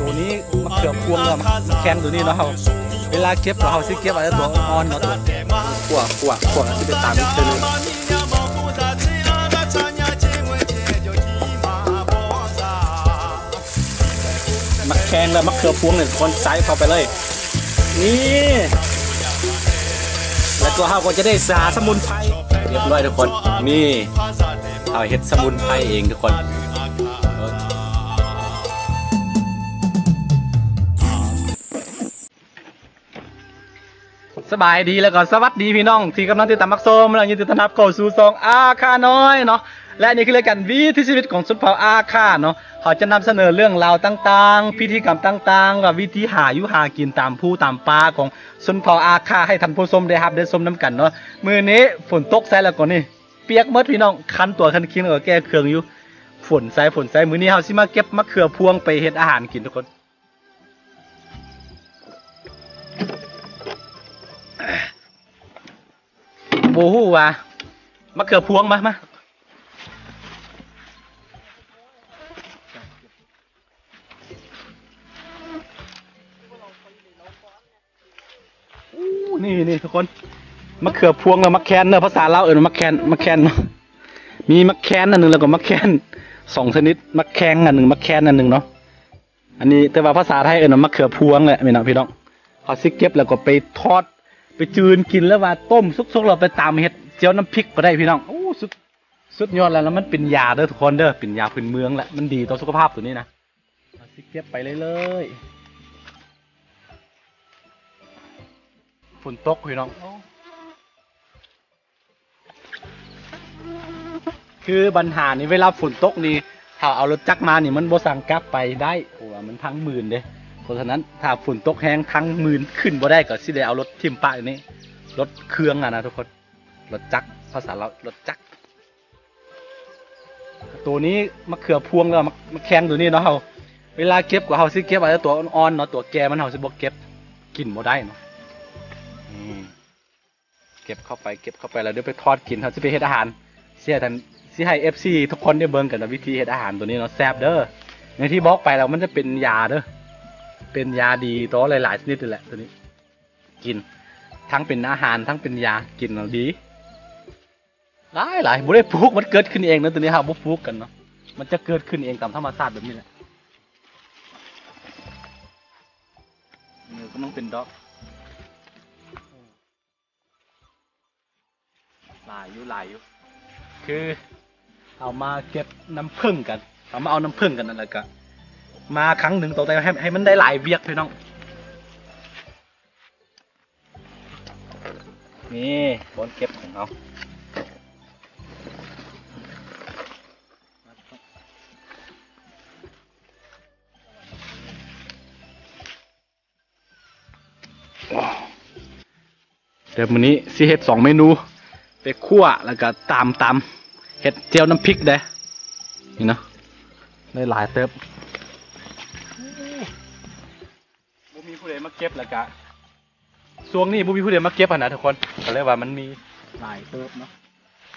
ໂຕນີ້ມະເຂືອພວງ ແລ້ວມັນແຂງໂຕນີ້ເນາະ ເຮົາເວລາເກັບ ເຮົາຊິເກັບເອົາແຕ່ໂຕອ່ອນໆເນາະ ຕົວ ຂົ້ວ ຂົ້ວ ຂົ້ວ ແລ້ວຊິໄປຕຳອີກເທື່ອໜຶ່ງ. ໝາກແຄນ ແລະ ໝາກເຂືອພວງນີ້ ທຸກຄົນ ໃສ່ເຂົ້າໄປເລີຍ ນີ້ ແລ້ວກໍເຮົາກໍຈະໄດ້ຊາສະໝຸນໄພ ຮຽບຮ້ອຍ ທຸກຄົນ. ນີ້ ເຮົາເຮັດສະໝຸນໄພເອງ ທຸກຄົນ. ສະບາຍດີ ແລ້ວກໍສະຫວັດດີພີ່ນ້ອງທີ່ກຳລັງຕິດຕາມຮັບຊົມ ແລ້ວຍິນດີຕ້ອນຮັບເຂົ້າສູ່ຊ່ອງອາຄານ້ອຍເນາະ ແລະ ນີ້ຄືລາຍການວິຖີຊີວິດຂອງຊົນເຜົ່າອາຄາເນາະ. ເຮົາຈະນຳສະເໜີເລື່ອງລາວຕ່າງໆ ພິທີກຳຕ່າງໆ ແລະ ວິທີຫາຢູ່ຫາກິນຕາມພູຕາມປ່າຂອງຊົນເຜົ່າອາຄາ ໃຫ້ທ່ານຜູ້ຊົມໄດ້ຮັບໄດ້ຊົມນຳກັນເນາະ. ມື້ນີ້ຝົນຕົກໃສ່ ແລ້ວກໍນີ້ປຽກໝົດພີ່ນ້ອງ ຄັນຕົວຄັນຄີງ ແລ້ວກໍແກ້ເຄືອງຢູ່ ຝົນໃສ່ ຝົນໃສ່. ມື້ນີ້ເຮົາຊິມາເກັບມະເຂືອພວງໄປເຮັດອາຫານກິນ ທຸກຄົນ. ບໍ່ຮູ້ວ່າ ມະເຂືອພວງ ມາ ມາ. ອູ້ ນີ້ໆ ທຸກຄົນ ມະເຂືອພວງ ແລ້ວໝາກແຄນເດີ ພາສາລາວເອີ້ນວ່າໝາກແຄນ ໝາກແຄນເນາະ. ມີໝາກແຄນອັນໜຶ່ງ ແລ້ວກໍໝາກແຄນສອງຊະນິດ ໝາກແຄງອັນໜຶ່ງ ໝາກແຄນອັນໜຶ່ງເນາະ. ອັນນີ້ ແຕ່ວ່າພາສາໄທເອີ້ນວ່າມະເຂືອພວງແຫຼະ ແມ່ນເນາະພີ່ນ້ອງ. ເຮົາຊິເກັບແລ້ວກໍໄປທອດ ໄປຈືນກິນ ຫຼືວ່າຕົ້ມສຸກໆ ແລ້ວໄປຕຳເຮັດແຈ່ວນ້ຳພິກກໍໄດ້ພີ່ນ້ອງ. ໂອ້ ສຸດ ສຸດຍອດແລ້ວ ແລ້ວມັນເປັນຢາເດີທຸກຄົນເດີ ເປັນຢາພື້ນເມືອງແຫຼະ ມັນດີຕໍ່ສຸຂະພາບໂຕນີ້ນະ. ເຮົາຊິເກັບໄປເລື້ອຍໆ ຝົນຕົກພີ່ນ້ອງ. ໂອ້ ຄືບັນຫານີ້ ເວລາຝົນຕົກນີ້ ຖ້າເອົາລົດຈັກມານີ້ ມັນບໍ່ສາມາດກັບໄປໄດ້ ເພາະວ່າມັນທັງມື່ນເດ້. ເພາະສະນັ້ນ ຖ້າຝົນຕົກແຮງທັງມື່ນ ຂຶ້ນບໍ່ໄດ້ ກໍຊິໄດ້ເອົາລົດຖິ້ມປະຢູ່ນີ້ ລົດເຄື່ອງຫັ້ນນະທຸກຄົນ ລົດຈັກ ພາສາລາວລົດຈັກ. ໂຕນີ້ມະເຂືອພວງ ແລ້ວໝາກ ໝາກແຄງໂຕນີ້ເນາະ ເຮົາ ເວລາເກັບກໍເຮົາຊິເກັບເອົາແຕ່ຕົວອ່ອນໆເນາະ ຕົວແກ່ມັນເຮົາຊິບໍ່ເກັບ ກິນບໍ່ໄດ້ເນາະ. ເກັບເຂົ້າໄປ ເກັບເຂົ້າໄປ ແລ້ວດຽວໄປທອດກິນ ເຮົາຊິໄປເຮັດອາຫານ ຊິໃຫ້ທ່ານ ຊິໃຫ້ເອັຟຊີທຸກຄົນໄດ້ເບິ່ງກັນວ່າວິທີເຮັດອາຫານໂຕນີ້ເນາະ ແຊບເດີ. ຢ່າງທີ່ບອກໄປແລ້ວ ມັນຈະເປັນຢາເດີ ເປັນຢາດີຕໍ່ຫຼາຍໆຊະນິດນີ້ແຫຼະ ໂຕນີ້ ກິນ ທັງເປັນອາຫານ ທັງເປັນຢາ ກິນແລ້ວດີຫຼາຍໆ. ບໍ່ໄດ້ປູກ ມັນເກີດຂຶ້ນເອງເນາະ ໂຕນີ້ເຮົາບໍ່ປູກກັນເນາະ ມັນຈະເກີດຂຶ້ນເອງຕາມທຳມະຊາດແບບນີ້ແຫຼະ. ເອີ ກຳລັງເປັນດອກ ຫຼາຍຢູ່ ຫຼາຍຢູ່ ຄືເຮົາມາເກັບນ້ຳເຜິ້ງກັນ ເຮົາມາເອົານ້ຳເຜິ້ງກັນນັ້ນ ແລ້ວກະມາຄັ້ງໜຶ່ງຕ້ອງໄດ້ໃຫ້ ໃຫ້ມັນໄດ້ຫຼາຍວຽກພີ່ນ້ອງ. ນີ້ບ່ອນເກັບຂອງເຮົາ ແຕ່ມື້ນີ້ຊິເຮັດສອງເມນູ ໄປຂົ້ວ ແລ້ວກະຕຳ ຕຳເຮັດແຈ່ວນ້ຳພິກເດ້. ນີ້ເນາະ ໄດ້ຫຼາຍເຕີບ. ບໍ່ມີຜູ້ໃດມາເກັບ ແລ້ວກະຊ່ວງນີ້ບໍ່ມີຜູ້ໃດມາເກັບຫັ້ນນະທຸກຄົນ ກໍເລີຍວ່າມັນມີຫຼາຍເຕີບເນາະ.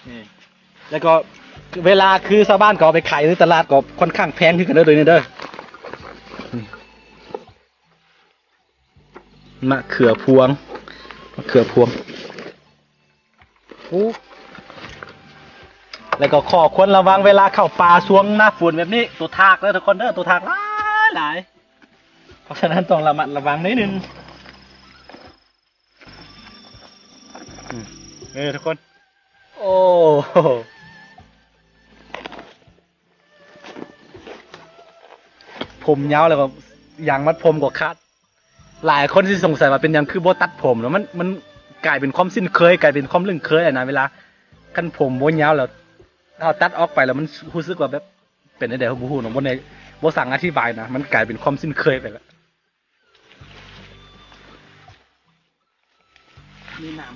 ນີ້ ແລ້ວກໍເວລາຄືຊາວບ້ານກໍເອົາໄປຂາຍໃນຕະຫຼາດ ກໍຄ່ອນຂ້າງແພງຄືກັນເດີ ໂຕນີ້ເດີ. ມະເຂືອພວງ ມະເຂືອພວງ. ໂອ້ ແລ້ວກໍຂໍ້ຄວນລະວັງເວລາເຂົ້າປ່າຊ່ວງໜ້າຝົນແບບນີ້ ໂຕທາກເດີທຸກຄົນເດີ ໂຕທາກຫຼາຍໆ ເພາະສະນັ້ນຕ້ອງລະມັດລະວັງໜ້ອຍໜຶ່ງ. ອືມ ເອີ ທຸກຄົນ ໂອ້ ຜົມຍາວແລ້ວກໍຢາງມັດຜົມກໍຂາດ. ຫຼາຍຄົນຊິສົງໄສວ່າເປັນຫຍັງຄືບໍ່ຕັດຜົມເນາະ ມັນ ມັນກາຍເປັນຄວາມຊິນເຄີຍ ກາຍເປັນຄວາມລຶ້ງເຄີຍຫັ້ນນະ. ເວລາຄັນຜົມບໍ່ຍາວແລ້ວ ເຮົາຕັດອອກໄປແລ້ວມັນຮູ້ສຶກວ່າແບບເປັນແນວໃດ ເຮົາບໍ່ຮູ້ເນາະ ບໍ່ໄດ້ ບໍ່ສາມາດອະທິບາຍນະ ມັນກາຍເປັນຄວາມຊິນເຄີຍໄປແລ້ວ. ມີນ້ຳ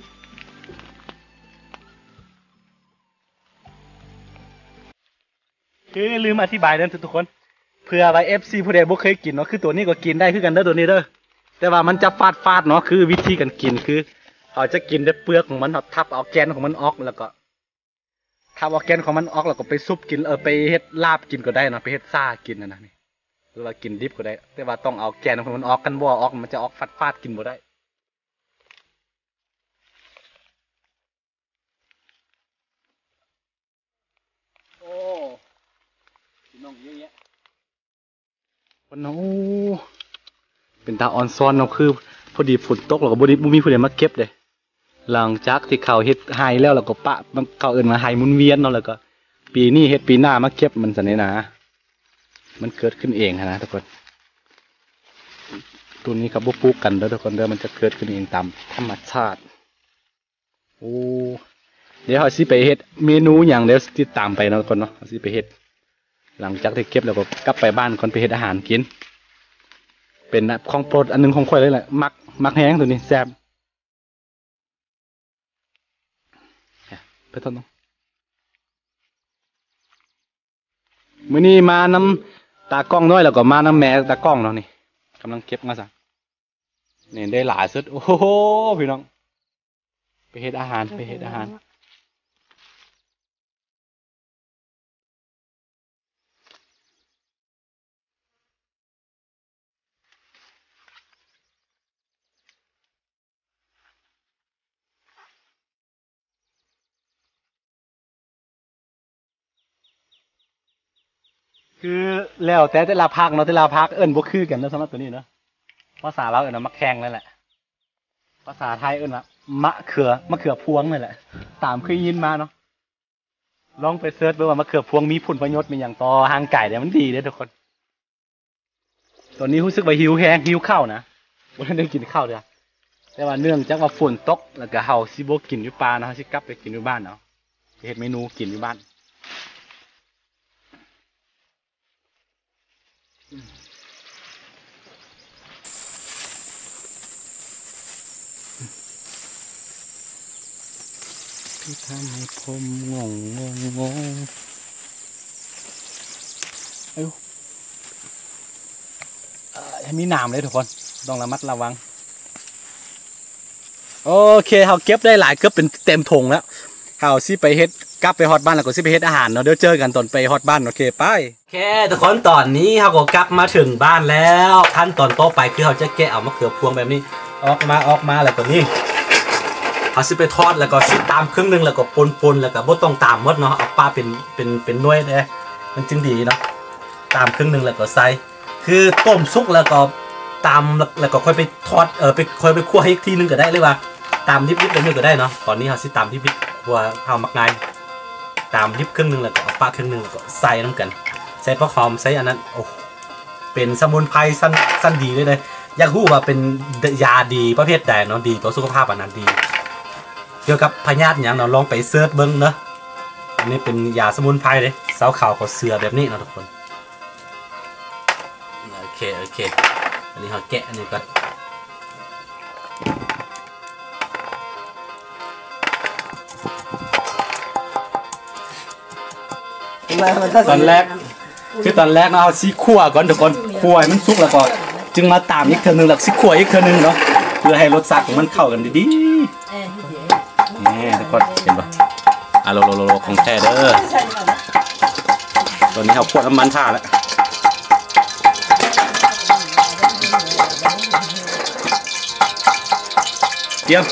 ຄືລືມອະທິບາຍເດີທຸກໆຄົນ ເພື່ອວ່າເອັຟຊີຜູ້ໃດບໍ່ເຄີຍກິນເນາະ ຄືໂຕນີ້ກໍກິນໄດ້ຄືກັນເດີ ໂຕນີ້ເດີ ແຕ່ວ່າມັນຈະຟາດໆເນາະ. ຄືວິທີການກິນ ຄືເຮົາຈະກິນແຕ່ເປືອກຂອງມັນ ເຮົາທັບເອົາແກ່ນຂອງມັນອອກ ແລ້ວກໍທັບເອົາແກ່ນຂອງມັນອອກ ແລ້ວກໍໄປຊຸບກິນ ເອີ ໄປເຮັດລາບກິນກໍໄດ້ເນາະ ໄປເຮັດຊາກິນຫັ້ນນະ. ນີ້ ຫຼືວ່າກິນດິບກໍໄດ້ ແຕ່ວ່າຕ້ອງເອົາແກ່ນຂອງມັນອອກ ຄັນບໍ່ເອົາອອກ ມັນຈະອອກຝາດໆ ກິນບໍ່ໄດ້. ໂອ້ ພີ່ນ້ອງເຍາະແຍະ ຄົນເນາະ. ໂອ້ ເປັນຕາອອນຊອນເນາະ ຄືພໍດີຝົນຕົກ ແລ້ວກໍບໍ່ໄດ້ ບໍ່ມີຜູ້ໃດມາເກັບເດ້. ຫຼັງຈາກທີ່ເຂົາເຮັດໄຮ່ແລ້ວ ແລ້ວກໍປະ ມັນ ເຂົາເອີ້ນວ່າໄຮ່ໝູນວຽນເນາະ ແລ້ວກໍປີນີ້ເຮັດ ປີໜ້າມາເກັບມັນຊັ້ນນີ້ນະ. ມັນເກີດຂຶ້ນເອງຫັ້ນນະທຸກຄົນ. ໂຕນີ້ເຂົາບໍ່ປູກກັນເດີທຸກຄົນເດີ ມັນຈະເກີດຂຶ້ນເອງຕາມທຳມະຊາດ. ໂອ້ ດຽວເຮົາຊິໄປເຮັດເມນູຫຍັງ ດຽວຕິດຕາມໄປເນາະທຸກຄົນເນາະ. ເຮົາຊິໄປເຮັດ ຫຼັງຈາກທີ່ເກັບແລ້ວກໍກັບໄປບ້ານກ່ອນ ໄປເຮັດອາຫານກິນ. ເປັນຂອງໂປດອັນໜຶ່ງຂອງຂ້ອຍເລີຍແຫຼະ ມັກ ມັກແຮງໂຕນີ້ ແຊບ. ໄປຕົ້ນເນາະ ມື້ນີ້ມານຳຕາກ້ອງນ້ອຍ ແລ້ວກໍມານຳແມ່ຕາກ້ອງເນາະ. ນີ້ກຳລັງເກັບມາຊະ ນີ້ໄດ້ຫຼາຍສຸດ. ໂອ້ໂຫ ພີ່ນ້ອງ ໄປເຮັດອາຫານ ໄປເຮັດອາຫານ. ຄືແລ້ວແຕ່ແຕ່ລະພາກເນາະ ແຕ່ລະພາກເອີ້ນບໍ່ຄືກັນເນາະ. ສຳລັບໂຕນີ້ເນາະ ພາສາລາວເອີ້ນວ່າໝາກແຂ້ງນັ້ນແຫຼະ ພາສາໄທເອີ້ນວ່າມະເຂືອ ມະເຂືອພວງນັ້ນແຫຼະ ຕາມເຄີຍໄດ້ຍິນມາເນາະ. ລອງໄປເສີດເບິ່ງວ່າມະເຂືອພວງມີຜົນປະໂຫຍດມີຫຍັງຕໍ່ຮ່າງກາຍເດ້ ມັນດີເດ້ທຸກຄົນ. ຕອນນີ້ຮູ້ສຶກວ່າຫິວແຮງ ຫິວເຂົ້ານະ ບໍ່ທັນໄດ້ກິນເຂົ້າເທື່ອ ແຕ່ວ່າເນື່ອງຈາກວ່າຝົນຕົກ ແລ້ວກະເຮົາຊິບໍ່ກິນຢູ່ປ່ານະ ເຮົາຊິກັບໄປກິນຢູ່ບ້ານເອົາ ໄປເຮັດເມນູກິນຢູ່ບ້ານ. ທີ່ทำให้ผมงงงงงง เอ้ย เอ่อ มีหนามเลยทุกคน ต้องระมัดระวัง. ໂອເຄ ເຮົາເກັບໄດ້ຫຼາຍ ເກືອບເປັນເຕັມຖົງແລ້ວ ເຮົາຊິໄປເຮັດ ກັບໄປຮອດບ້ານ ແລ້ວກໍຊິໄປເຮັດອາຫານເນາະ. ດຽວເຈີກັນຕອນໄປຮອດບ້ານ ໂອເຄ ໄປ. ໂອເຄ ທຸກຄົນ ຕອນນີ້ເຮົາກໍກັບມາເຖິງບ້ານແລ້ວ ຂັ້ນຕອນຕໍ່ໄປຄືເຮົາຈະແກະເອົາມະເຂືອພວງແບບນີ້ອອກມາ ອອກມາ ແລ້ວກໍນີ້ ເຮົາຊິໄປທອດ ແລ້ວກໍຊິຕຳເຄິ່ງໜຶ່ງ ແລ້ວກໍປົ່ນໆ ແລ້ວກໍບໍ່ຕ້ອງຕຳໝົດເນາະ ເອົາປະເປັນ ເປັນ ເປັນໜ່ວຍເດ້ ມັນຈຶ່ງດີເນາະ. ຕຳເຄິ່ງໜຶ່ງ ແລ້ວກໍໃສ່ ຄືຕົ້ມສຸກແລ້ວກໍຕຳ ແລ້ວກໍຄ່ອຍໄປທອດ ເອີ ໄປ ຄ່ອຍໄປຂົ້ວອີກທີໜຶ່ງກໍໄດ້ ຫຼືວ່າຕຳດິບໆແບບນີ້ກໍໄດ້ເນາະ. ຕອນນີ້ເຮົາຊິຕຳດິບໆ ເພາະວ່າເຮົາມັກງ່າຍ ຕຳດິບເຄິ່ງໜຶ່ງ ແລ້ວກໍເອົາປະເຄິ່ງໜຶ່ງ ແລ້ວກໍໃສ່ນຳກັນ ໃສ່ຜັກຫອມ ໃສ່ອັນນັ້ນ ໂອ້ ເປັນສະໝຸນໄພຊັ້ນ ຊັ້ນດີເລີຍເດ້. ຢາກຮູ້ວ່າເປັນຢາດີປະເພດໃດເນາະ ດີຕໍ່ສຸຂະພາບ ອັນນັ້ນດີ ກ່ຽວກັບພະຍາດຫຍັງເນາະ ລອງໄປເສີດເບິ່ງເນາະ. ອັນນີ້ເປັນຢາສະໝຸນໄພເດ້ ຊາວເຂົາເຂົາເຊື່ອແບບນີ້ເນາະທຸກຄົນ. ໂອເຄ ໂອເຄ ອັນນີ້ເຮົາແກະອັນນີ້ກ່ອນ. ຕອນແລກ ຄືຕອນແລກເນາະ ເຮົາຊິຂົ້ວກ່ອນທຸກຄົນ ຂົ້ວໃຫ້ມັນສຸກ ແລ້ວກໍຈຶ່ງມາຕຳອີກເທື່ອໜຶ່ງ ແລ້ວຊິຂົ້ວອີກເທື່ອໜຶ່ງເນາະ ເພື່ອໃຫ້ລົດຊາດຂອງມັນເຂົ້າກັນດີໆ. ນີ້ທຸກຄົນເຫັນບໍ່ ອາໂລໂລໂລໂລ ຂອງແທ້ເດີ. ຕອນນີ້ເຮົາຂວດນ້ຳມັນຖ້າແລ້ວ ຕຽມ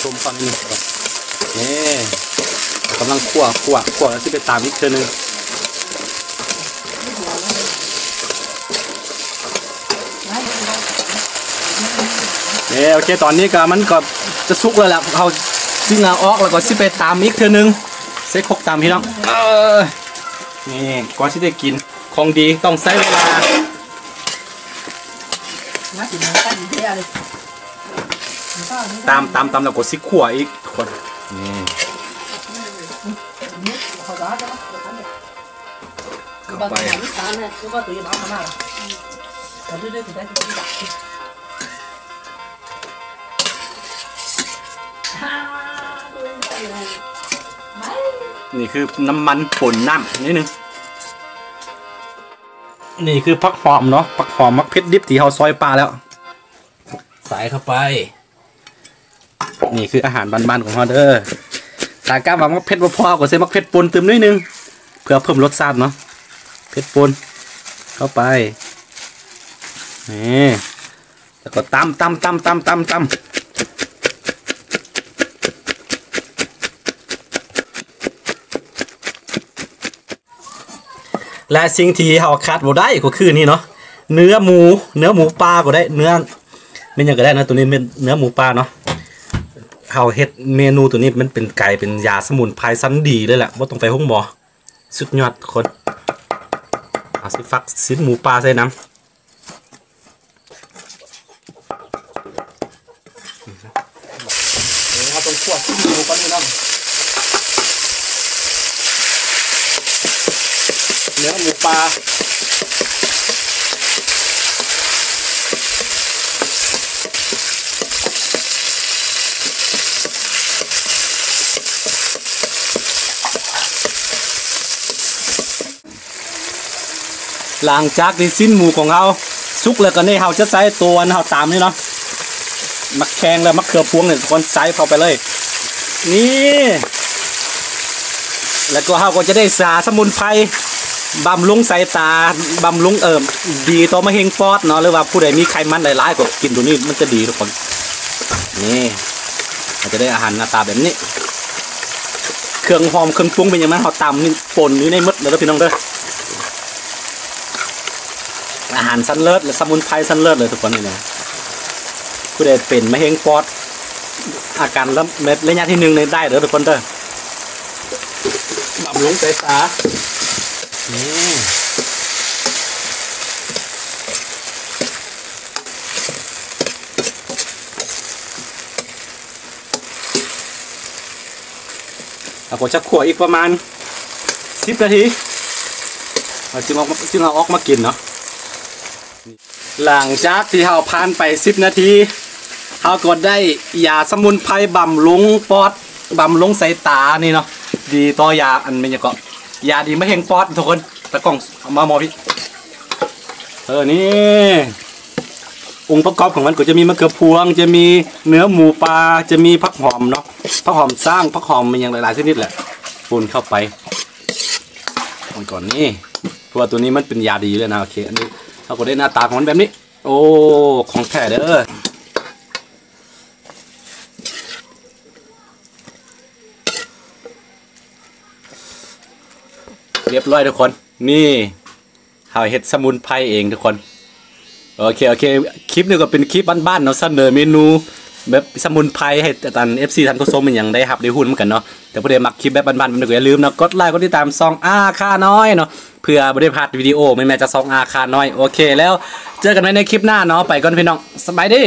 ຊົມກ່ອນນິດໜຶ່ງ ນີ້ ກຳລັງຂົ້ວ ຂົ້ວ ຂົ້ວ ແລ້ວຊິໄປຕຳອີກເທື່ອໜຶ່ງ. ເອີ ໂອເຄ ຕອນນີ້ກໍ ມັນກໍຈະສຸກແລ້ວແຫຼະ ເຮົາຈຶ່ງເອົາອອກ ແລ້ວກໍຊິໄປຕຳອີກເທື່ອໜຶ່ງ ໃສ່ຄົກຕຳ ພີ່ນ້ອງ. ເອີ ນີ້ ກວ່າຊິໄດ້ກິນ ຂອງດີຕ້ອງໃຊ້ເວລາ. ຕຳ ຕຳ ຕຳ ແລ້ວກໍຊິຂົ້ວອີກ ທຸກຄົນ ນີ້ ເຂົ້າໄປ. ນີ້ຄືນ້ຳມັນປົນນ້ຳນິດໜຶ່ງ. ນີ້ຄືຜັກຫອມເນາະ ຜັກຫອມ ໝາກເຜັດດິບທີ່ເຮົາຊອຍປາແລ້ວ. ໃສ່ເຂົ້າໄປ. ນີ້ຄືອາຫານບ້ານໆຂອງເຮົາເດີ. ຖ້າກະວ່າມັກເຜັດບໍ່ພໍ ເຮົາກໍໃສ່ໝາກເຜັດປົ່ນຕື່ມໜ້ອຍໜຶ່ງ ເພື່ອເພີ່ມລົດຊາດເນາະ. ເຜັດປົ່ນເຂົ້າໄປ ນີ້ ແລ້ວກໍຕຳໆໆໆໆ ແລະ ສິ່ງທີ່ເຮົາຂາດບໍ່ໄດ້ກໍຄືນີ້ເນາະ ເນື້ອໝູ ເນື້ອໝູປ່າກໍໄດ້ ເນື້ອແມ່ນຫຍັງກໍໄດ້ເນາະ. ໂຕນີ້ແມ່ນເນື້ອໝູປ່າເນາະ. ເຮົາເຮັດເມນູໂຕນີ້ ມັນເປັນ ກາຍເປັນຢາສະໝຸນໄພຊັ້ນດີເລີຍແຫຼະ ບໍ່ຕ້ອງໄປໂຮງໝໍ. ສຸດຍອດທຸກຄົນ. ເຮົາຊິຟັກຊີ້ນໝູປ່າໃສ່ນຳ. ເຮົາຕ້ອງຂົ້ວຊີ້ນໝູກ່ອນພີ່ນ້ອງ. ເນື້ອໝູປ່າ ຫຼັງຈາກທີ່ຊີ້ນໝູຂອງເຮົາສຸກແລ້ວ ກໍນີ້ເຮົາຈະໃສ່ຕົວອັນເຮົາຕຳນີ້ເນາະ ໝາກແຂ້ງ ແລະ ໝາກເຂືອພວງນີ້ ທຸກຄົນ ໃສ່ເຂົ້າໄປເລີຍ ນີ້. ແລ້ວກໍເຮົາກໍຈະໄດ້ຊາສະໝຸນໄພບຳລຸງສາຍຕາ ບຳລຸງ ເອີ ດີຕໍ່ມະເຮັງປອດເນາະ ຫຼືວ່າຜູ້ໃດມີໄຂມັນຫຼາຍໆ ກໍກິນໂຕນີ້ມັນຈະດີທຸກຄົນ. ນີ້ ເຮົາຈະໄດ້ອາຫານໜ້າຕາແບບນີ້ ເຄື່ອງຫອມເຄື່ອງປຸງເປັນຫຍັງນັ້ນ ເຮົາຕຳນີ້ປົນຢູ່ໃນໝົດແລ້ວເດີພີ່ນ້ອງເດີ. ອາຫານຊັ້ນເລີດ ແລະ ສະໝຸນໄພຊັ້ນເລີດເລີຍທຸກຄົນນີ້ນະ. ຜູ້ໃດເປັນມະເຮັງປອດ ອາການລະ ໄລຍະທີໜຶ່ງນີ້ໄດ້ເດີທຸກຄົນເດີ. ບຳລຸງສາຍຕາ ນີ້. ເຮົາກໍຈະຂົ້ວອີກປະມານສິບນາທີ ເຮົາຈຶ່ງເອົາ ຈຶ່ງເອົາອອກມາກິນເນາະ. ຫຼັງຈາກທີ່ເຮົາຜ່ານໄປສິບນາທີ ເຮົາກໍໄດ້ຢາສະໝຸນໄພບຳລຸງປອດ ບຳລຸງສາຍຕານີ້ເນາະ ດີຕໍ່ຢາ ອັນແມ່ນຫຍັງເກາະ ຢາດີມະເຮັງປອດທຸກຄົນ. ຕາກ້ອງເອົາມາໝໍພີ່ ເອີ ນີ້ ອົງປະກອບຂອງມັນກໍຈະມີມະເຂືອພວງ ຈະມີເນື້ອໝູປ່າ ຈະມີຜັກຫອມເນາະ ຜັກຫອມຊ້າງ ຜັກຫອມອີ່ຫຍັງຫຼາຍໆຊະນິດແຫຼະ ປົນເຂົ້າໄປ. ເອົາກ່ອນນີ້ ເພາະວ່າໂຕນີ້ມັນເປັນຢາດີຢູ່ແລ້ວນະ. ໂອເຄ ອັນນີ້ເຮົາກໍໄດ້ໜ້າຕາຂອງມັນແບບນີ້. ໂອ້ ຂອງແທ້ເດີ. ຮຽບຮ້ອຍທຸກຄົນ ນີ້ ເຮົາເຮັດສະໝຸນໄພເອງທຸກຄົນ. ໂອເຄ ໂອເຄ ຄລິບນີ້ກໍເປັນຄລິບບ້ານໆເນາະ ສະເໜີເມນູແບບສະໝຸນໄພໃຫ້ທ່ານ ເອັຟຊີ ທ່ານຜູ້ຊົມອີ່ຫຍັງໄດ້ຮັບໄດ້ຮູ້ນຳກັນເນາະ. ແຕ່ຜູ້ໃດມັກຄລິບແບບບ້ານໆແບບນີ້ກໍຢ່າລືມເນາະ ກົດໄລກ໌ ກົດຕິດຕາມຊ່ອງອາຄານ້ອຍເນາະ ເພື່ອບໍ່ໄດ້ພາດວິດີໂອໃໝ່ໆຈາກຊ່ອງອາຄານ້ອຍ. ໂອເຄ ແລ້ວເຈີກັນໃໝ່ໃນຄລິບໜ້າເນາະ. ໄປກ່ອນພີ່ນ້ອງ ສະບາຍດີ.